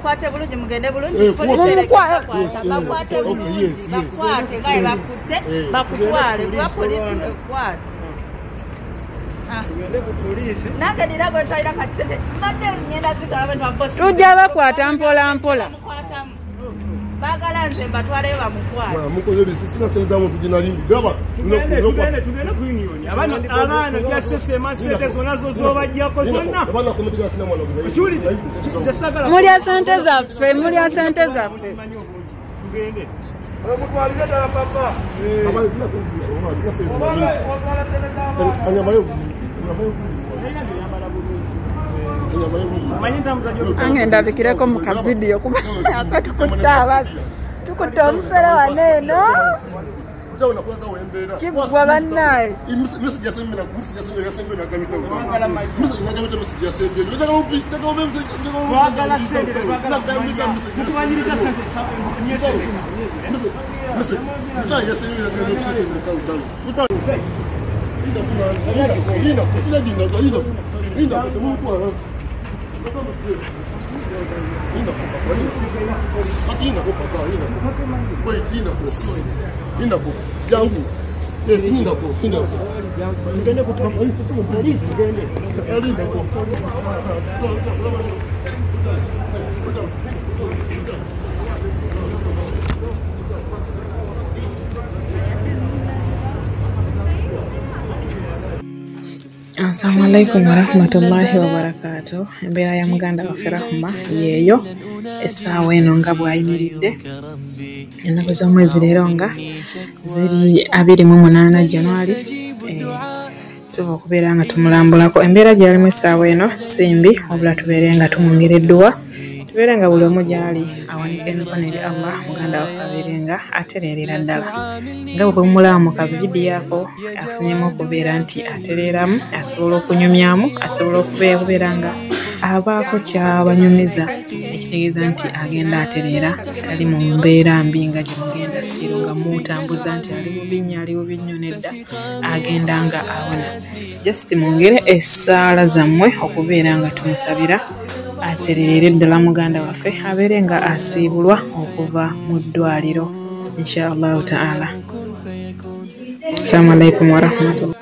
Bakwate bulungi mugende bulungi. Bakwate bulungi. Bakwate ngaye bakutte bakutwale kuba poliisi ekukwata. Nange nina gwe twalina kati sente mbadde ngenda zitwala bwe twabosi. Tujja bakwata mpola mpola. Baagala nze mbatwaleyo bamukwate. Mukoze ebisisina sente zammwe tuginalingi. Gaba tugende ku union. Abaana byasesema sente zonna zo z'obaggyako zonna. Mulya sente zaffe, mulya sente zaffe. Tugende. Ange ndabikireko mu kavidiyo kuba afe tukutta ababi tukutta omufere wano eno kigwa bannaye. Assalamu alaikum warahmatullahi wabarakatuh. Embeera ya muganda waffe Rahuma yeeyo essaawa eno nga bw'ayimiridde. Ennaku z'omwezi leero nga ziri 28 Januari. Tuva okubeera nga tumulambulako. Embeera gy'alimu essaawa eno si mbi, wabula tubeere nga tumwongera edduwa, tubeere nga buli omu gy'ali awanika emikono eri Allah, muganda waffe abeere nga atereerera ddala. Nga bwe bwemulaba mu kavidiyo ako afunyemu okubeera nti atereeramu, asobola okunyumyamu, asobola okubeera nga abaako ky'abanyumiza, ekitegeeza nti agenda atereera, tali mu mbeera mbi nga gye mugenda sitiro nga mutambuza nti ali bubi nnyo, ali bubi nnyo nedda, agenda nga awona. Just mwongere essaala zammwe okubeera nga tumusabira atereere ddala muganda waffe abeere nga asiibulwa okuva mu ddwaliro insha Allahu ta'ala. Assalamu alaikum warahmatullahi.